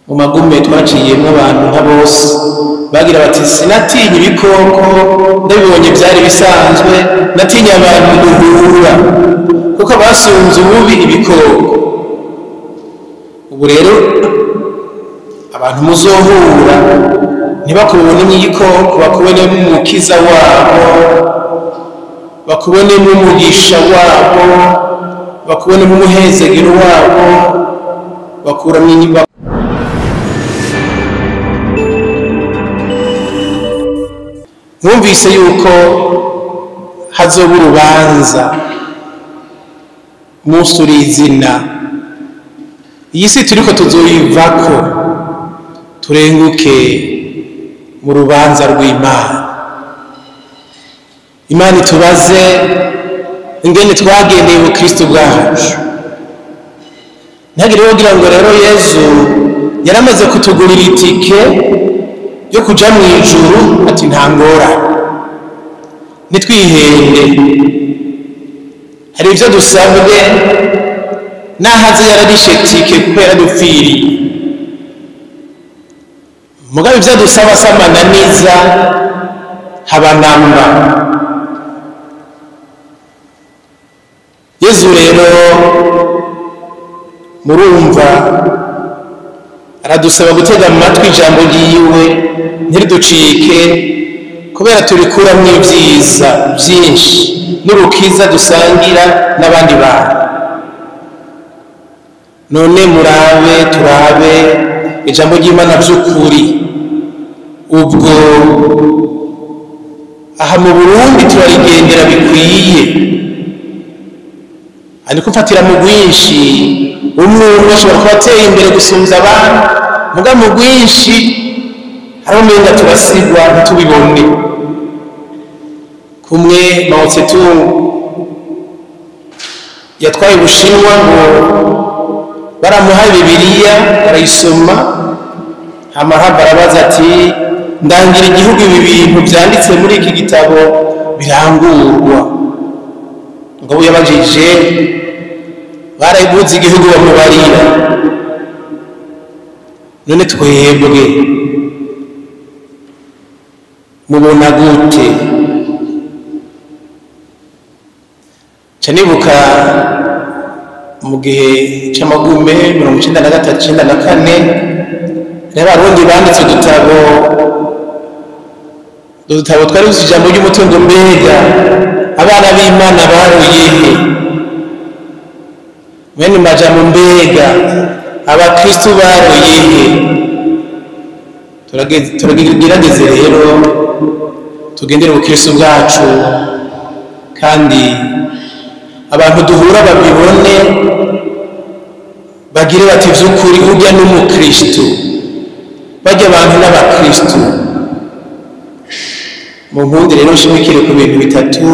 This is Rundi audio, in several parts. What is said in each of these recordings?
Mu magume twaciyemwo abantu nka bose bagira bati sinatinya ibikoko, ndabibonye byari bisanzwe, natinya abantu duhura kuko basunze ububi ibikoko. Ubu rero abantu muzohura ntibakubonemo igikoko, bakubonemo umukiza wabo, bakubonemo umugisha wabo, bakubonemo umuhezagiro wabo, bakuramo inyuma. Mwumvise yuko hazoba urubanza umunsi uri izina. Iyi si turiko tuzoyivako turenguke mu rubanza rw'Imana. Imana itubaze ingene twagendeye ubukristo bwacu. Ntihagire uwogira ngo rero Yezu yaramaze kutugurira itike yo kuja mw'ijuru, ati nta ngorane. Ntitwihende, hari ivyo dusabwe nahaze yararishe tike kuko yaradupfiriye. Mugabo ivyo dusaba si amananiza, haba namba. Yezu rero murumva aradusaba gutega amatwi ijambo ryiwe ntiriducike, kubera turikuramwo ivyiza vyinshi n'urukiza dusangira n'abandi bantu. None murabe, turabe ijambo ry'Imana vy'ukuri. Ubwo aha mu Burundi turarigendera bikwiye, ariko mfatira mu bwinshi. Umwe umwe ashobora kuba ateye imbere gusumvya abandi, muga mu bwinshi hariho umenga turasigwa ntitubibone. Kumwe Mao Zedong yatwaye Ubushinwa ngo baramuhaye Bibiliya barayisoma, hama barabaza ati ndangira igihugu ibi bintu vyanditse muri iki gitabo birangurwa. Ngo yabajije barayibuze igihugu bamubarira. None twebwe mubona gute? Ca nibuka mu gihe c'amagume 93, 94, rero Abarundi banditse udutabo, udutabo twari dufise ijambo ry'umutungo. Mbega abana b'Imana baruye he? Mwene majambo, mbega abakristu baruye he? Turagerageze rero tugendere ubukristu bwacu, kandi abantu duhura babibone, bagire bati vy'ukuri urya n'umukristu, barya abantu n'abakristu. Mu nkundi rero nshimikire ku bintu bitatu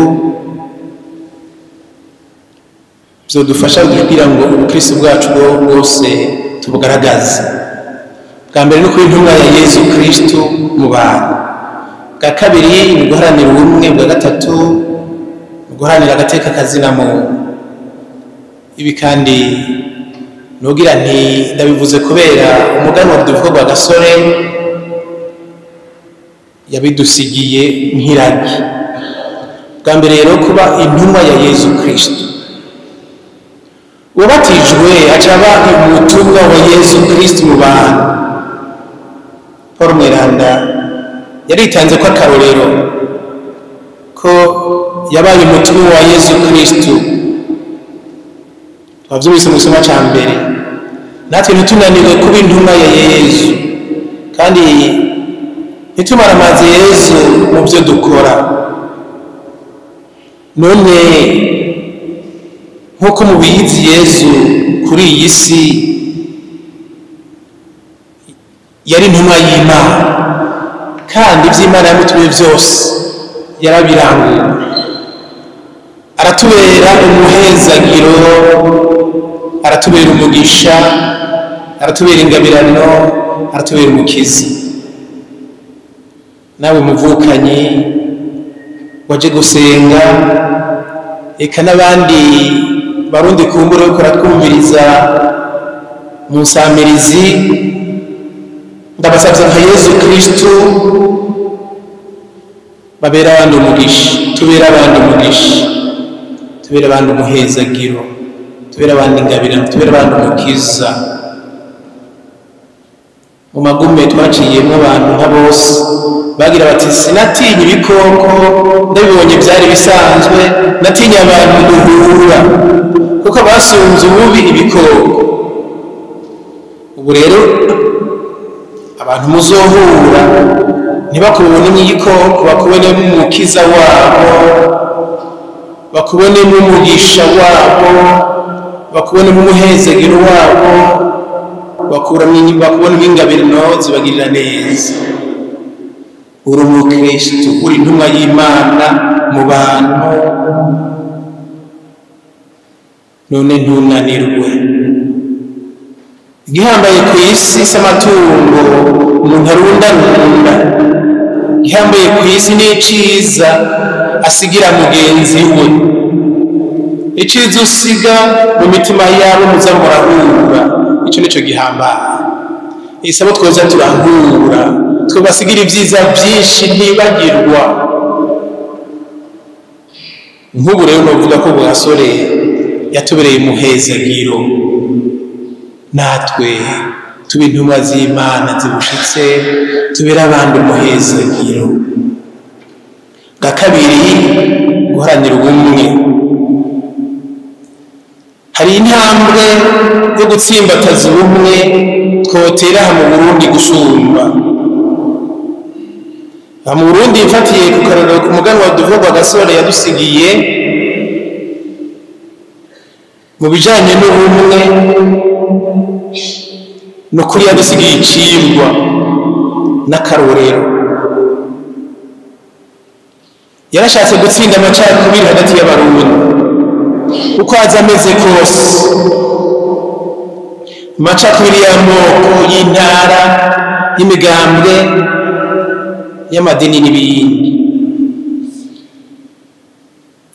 vyodufasha kugira ngo ubukristu bwacu bwose tubugaragaze. Bwa mbere ni kuba intumwa ya Yezu Kristu mu bantu. Bwa kabiri ni guharanira ubumwe. Bwa gatatu ni guharanira agateka kazina muntu. Ibi kandi nugira nti ndabivuze kubera umuganwa Rudoviko Rwagasore yabidusigiye nk'iragi. Bwa mbere rero kuba intumwa ya Yezu Kristu. Uwabatijwe aca aba umutumwa wa Yezu Kristu mu bantu. Paul Mweranda yaritanze ko akarorero ko yabaye umutumwa wa Yezu Kristu. Twavyumvise mu gisoma ca mbere. Natwe ntitunanirwe kuba intumwa ya Yezu, kandi ntitumaramaze Yezu mu vyo dukora. None nk'uko mubizi, Yezu kuri iyi si yari intumwa y'Imana, kandi ivy'Imana yamutumye vyose yarabiranguye. Aratubera umuhezagiro, aratubera umugisha, aratubera ingabirano, aratubera umukiza. Nawe muvukanyi waje gusenga, eka n'abandi barundi kumbure bariko baratwumviriza mu nsamirizi, Ndabasabye nka Yezu Kristu, babera abandi umugisha, tubera abandi umugisha, tubera abandi umuhezagiro, tubera abandi ingabirano, tubera abandi umukiza. Mu magume twaciyemo abantu nka bose bagira bati sinatinya ibikoko, ndabibonye byari bisanzwe, natinya abantu duhura kuko basunze ububi ibikoko. Ubu rero abantu muzohura ntibakubonemo igikoko, bakubonemo umukiza wabo, bakubonemo umugisha wabo, bakubonemo umuhezagiro wabo, bakubonemo ingabirano zibagirira neza. Uri umukristu, uri intumwa y'Imana mu bantu, none ntunanirwe. Igihambaye ku isi si amatungo umuntu arundarunda, igihambaye ku isi ni iciza asigira mugenzi we, iciza usiga mu mitima yabo muza murahura, ico nico gihambaye. Isabo twoza turahura, twebasigira ibyiza byinshi ntibagirwa. Nk'ubu rero novuga ko Bwasore yatubereye umuhezagiro, natwe tuba intumwa z'Imana zibushitse, tubere abandi umuhezagiro. Bwa kabiri, guharanira ubumwe. Hari intambwe yo gutsimbataza ubumwe twotera mu Burundi gusumba. Mu Burundi mfatiye ku karorero ku muganwa wa Gasore yadusigiye mu bijanye n'ubumwe, no kuri yadusigiye icirwa n'akarorero. Yarashatse gutsinda amacakubiri hagati y'Abarundi uko aza ameze kose, amacakubiri y'amoko, y'intara, y'imigambwe, y'amadini n'ibindi.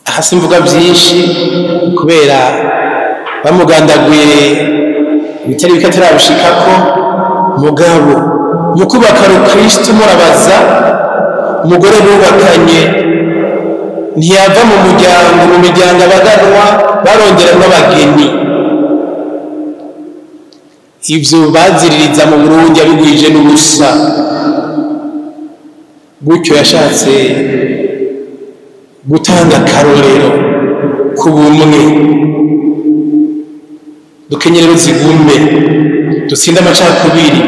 Aha simvuga byinshi kubera bamugandaguye ibitari bikatarabishikako. Mugabo mu kubaka Kristo murabaza umugore bubakanye ntiyava mu muryango, mu miryango abaganwa barongeramwo abageni. Ivyo baziririza mu Burundi abigwije n'ubusa. Gutyo yashatse gutanga akarorero ku bumwe. Dukenyerero zigume, dutsinde amacakubiri,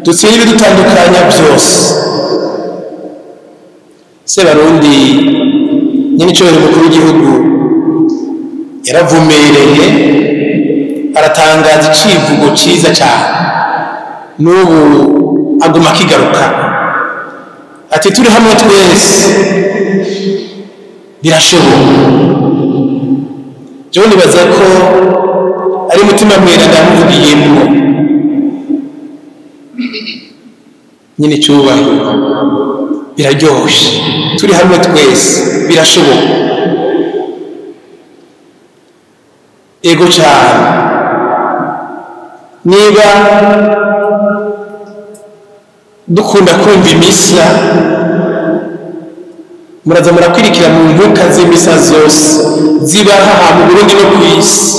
dutsinde ibidutandukanya byose. Sebarundi nyene icubahiro mukuru w'igihugu yaravumereye, aratangaza icivugo ciza cane, n'ubu aguma akigaruka ati turi hamwe twese birashoboka. Jewe nibaza ko ari mutima mweranda yamuvugiyemwo. Nyine icubahiro biraryoshe, turi hamwe twese birashoboka. Ego cyane, niba dukunda kumva imisa, muraza murakwirikira mu nkuka z'imisa zose zibaha mu Burundi no ku isi,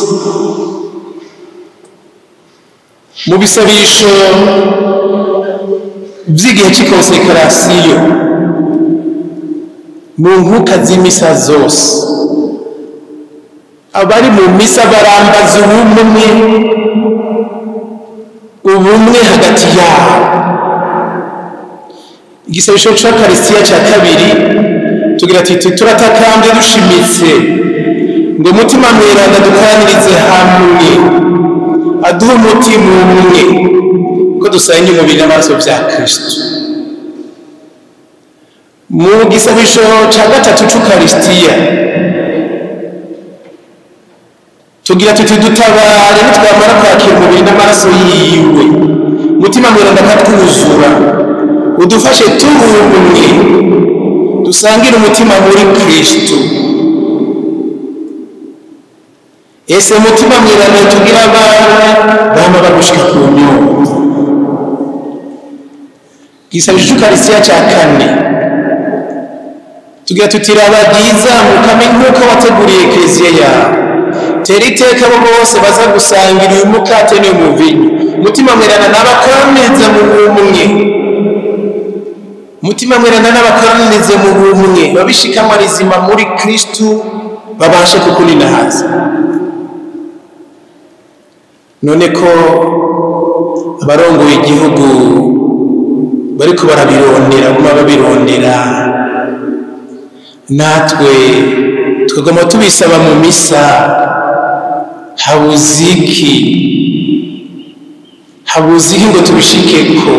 mu bisabisho by'igihe cy'ikonsekarasiyo, mu nkuka z'imisa zose abari mu misa barambaza ubumwe, ubumwe hagati yabo. Igisabisho c'Ukarisitiya ca kabiri tugira tuti turatakambye dushimitse ngo mutima mweranda dukoranirize hamwe, aduhe umutima umwe, ko dusangiye umubiri n'amaraso vya Kristo. Mu gisabisho ca gatatu c'Ukarisitiya tugira tuti dutabare nitwamara kwakira umubiri n'amaraso yiwe, mutima mweranda akatwuzura, udufashe tubumwe, dusangire umutima muri Kristo. Ese mutima mweranda tugira abana bama bagushika ku nyota. Igisabisho cy'Ukaristiya cya kane tugira tuti: raba ryiza Mukama nk'uko wateguriye Ekleziya yawe, tera iteka abo bose baza gusangira uyu mukate n'uyu muvinyu, Mutima Mweranda n'abakoranirize mu bumwe, Mutima Mweranda n'abakoranirize mu bumwe, babishikamwa rizima muri Kristu, babashe kukuninahaza. None ko abarongoye igihugu bariko barabirondera, guma babirondera, natwe tukaguma tubisaba mu misa, habuziki habuziki ngo tubishikeko?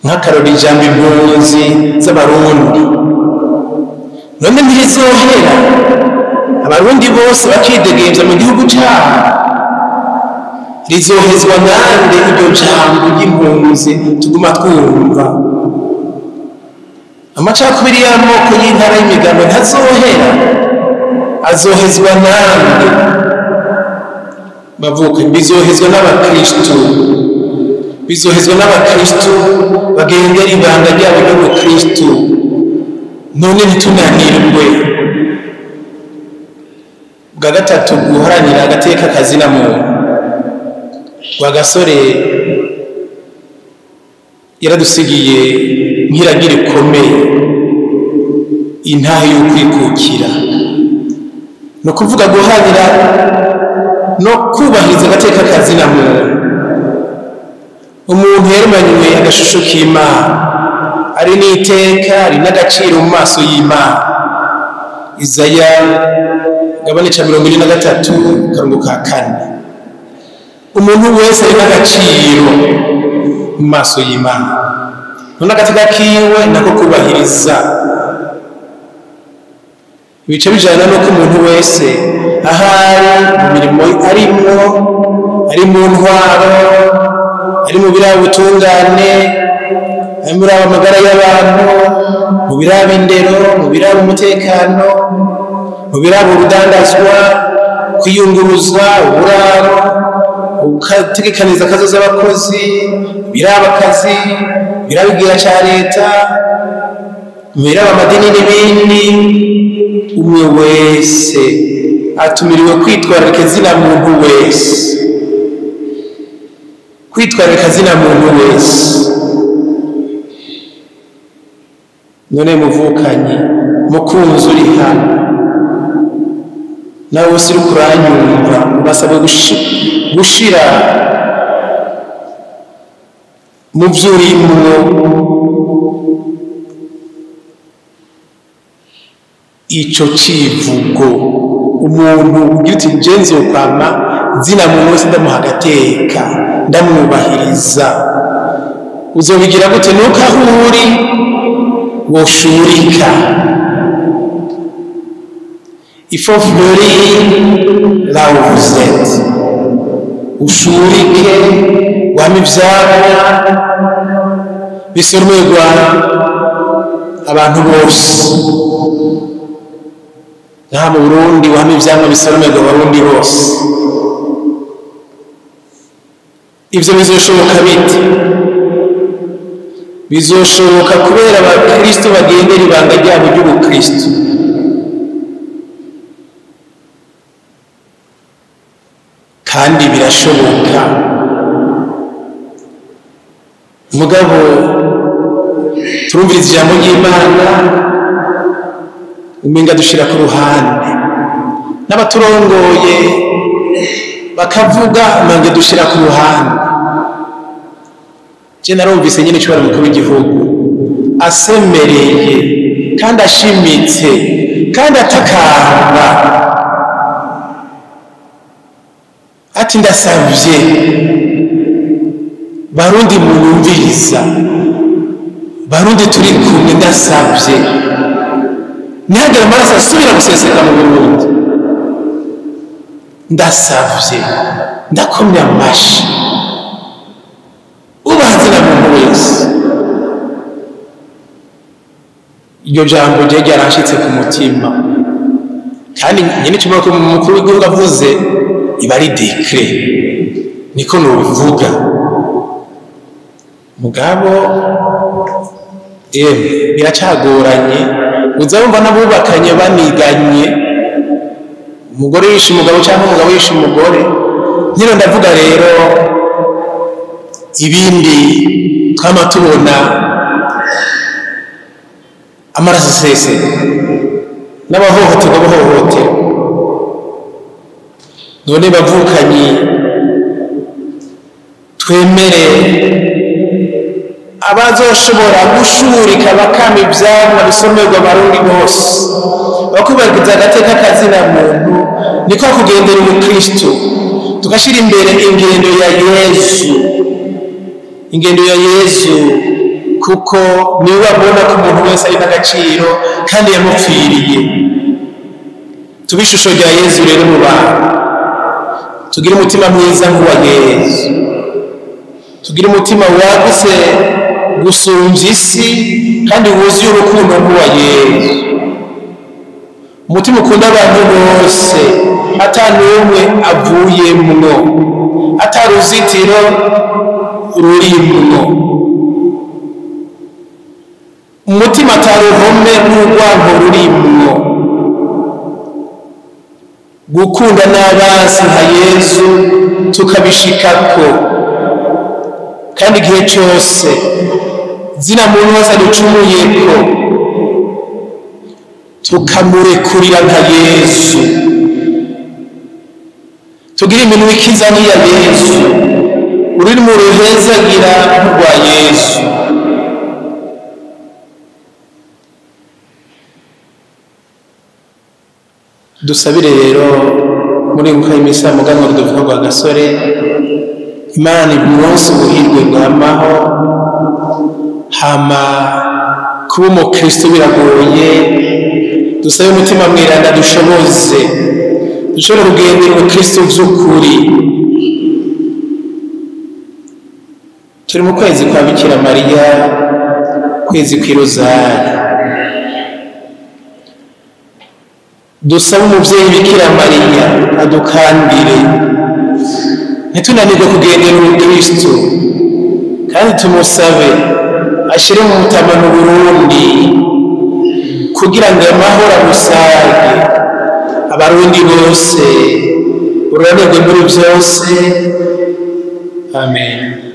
Nk'akarori, ijambo impunzi z'Abarundi, none ntirizohera Abarundi bose bakidegemvya mu gihugu cabo? Rizohezwa nande iryo jambo ry'impunzi tuguma twumva? Amacakubiri y'amoko, y'intara, y'imigambo ntazohera? Azohezwa nande? Bavuka, bizohezwa n'abakristu, bizohezwa n'abakristu bagendera ibanga ryabo ry'ubukristu. None ntitunanirwe. Bwa gatatu, guharanira agateka kazina muntu. Rwagasore yaradusigiye nk'iragi rikomeye, intahe y'ukwikukira, ni ukuvuga guharanira no kubahiriza agateka kazina muntu. Umuntu yaremanywe agashusho k'Imana, ari n'iteka, ari n'agaciro mu maso y'Imana. Izaya gabane ca 43 karongo ka 4. Umuntu wese ari n'agaciro mu maso y'Imana, none agateka kiwe nako kubahiriza ibice bijana n'uko umuntu wese ahari mu mirimo arimwo, ari mu ntwaro, ari mu biraba ubutungane, ari muri amagara y'abantu, mu biraba indero, mu biraba umutekano, mu biraba urudandazwa, kwiyunguruza, uburaro, ukategekaniza akazi z'abakozi, biraba akazi, biraba igira ca leta, biraba amadini n'ibindi, umwe wese atumiriwe kwitwararika izina muntu wese, kwitwararika izina muntu wese. None muvukanye, mukunzi uri hano, nawe wese uri kuranyumva, urasabwa gushira mu byo urimwo ico civugo. Umuntu ugira uti: je nzokwama zina muntu wese ndamuha agateka, ndamwubahiriza. Uzobigira gute? Nuko aho uri woshurika. Il faut fleurir là où vous êtes. Ushurike, wame ivyamwa bisormerwa abantu bose. Ngaha mu Burundi, wame ivyamwa bisoromerwa Abarundi bose. Ivyo bizoshoboka bite? Bizoshoboka kubera abakristo bagendera ibanga ryabo ry'ubukristo. Kandi birashoboka. Mugabo turumviriza ijambo ry'Imana, umenga dushira ku ruhande, n'abaturongoye bakavuga, umenga dushira ku ruhande. Je narumvise nyine icubahiro umukuru w'igihugu asemereye kandi ashimitse kandi atakamba ati: ndasavye Barundi munyumviriza, Barundi turi kumwe, ndasavye ntihagire amaraso asubira guseseka mu Burundi, ndasavye, ndakomye amashi, ubaha zina muntu wese. Iryo jambo rye ryaranshitse ku mutima. Kandi nyine icyo umukuru w'igihugu avuze iba ari décret, niko nubivuga. Mugabo yemwe biracagoranye, uza wumva n'abubakanye baniganye, umugore yishe umugabo cyangwa umugabo yishe umugore. Nyine ndavuga rero ibindi twama tubona amaraso sese n'abahohoterwa bahohotera. None bavukanyi, twemere abazoshobora gushurika bakama ivyamwa bisomerwa abarundi bose, bakubahiriza agateka kazina muntu, niko kugendera ubukristo, tugashira imbere ingendo ya Yezu, ingendo ya Yezu, kuko niwe abona ko umuntu wese ari n'agaciro kandi yamupfiriye. Tube ishusho rya Yezu rero mu bantu, tugire umutima mwiza nk'uwa Yezu, tugire umutima wagutse gusumbya isi kandi wuzuye urukundo nk'uwa Yezu, umutima ukunda abantu bose ata n'umwe avuyemwo, ata ruzitiro rurimwo, umutima ata ruhome n'urwango rurimwo. Gukunda n'abansi nka Yezu tukabishikako, kandi igihe cyose zina muntu wese aducumuyeko tukamurekurira nka Yezu, tugire iminwa ikiza nk'iya Yezu, ururimi ruhezagira nk'urwa Yezu. Dusabire rero muri nka imisa muganwa Rudoviko Rwagasore, Imana imuronse ubuhirwe bwamaho. Hama kuba umukristo biragoye, dusabe umutima mweranda dushoboze, dushobore kugendera ubukristo by'ukuri. Turi mu kwezi kwa Bikira Mariya, kwezi kw'Irozari. Dusabe umuvyeyi Bikira Mariya adukandire, ntitunanirwe kugendera ubukristo, kandi tumusabe ashire mu mutamano Burundi kugira ngo amahoro amusage, abarundi bose ururanirwe muri byose. Amen.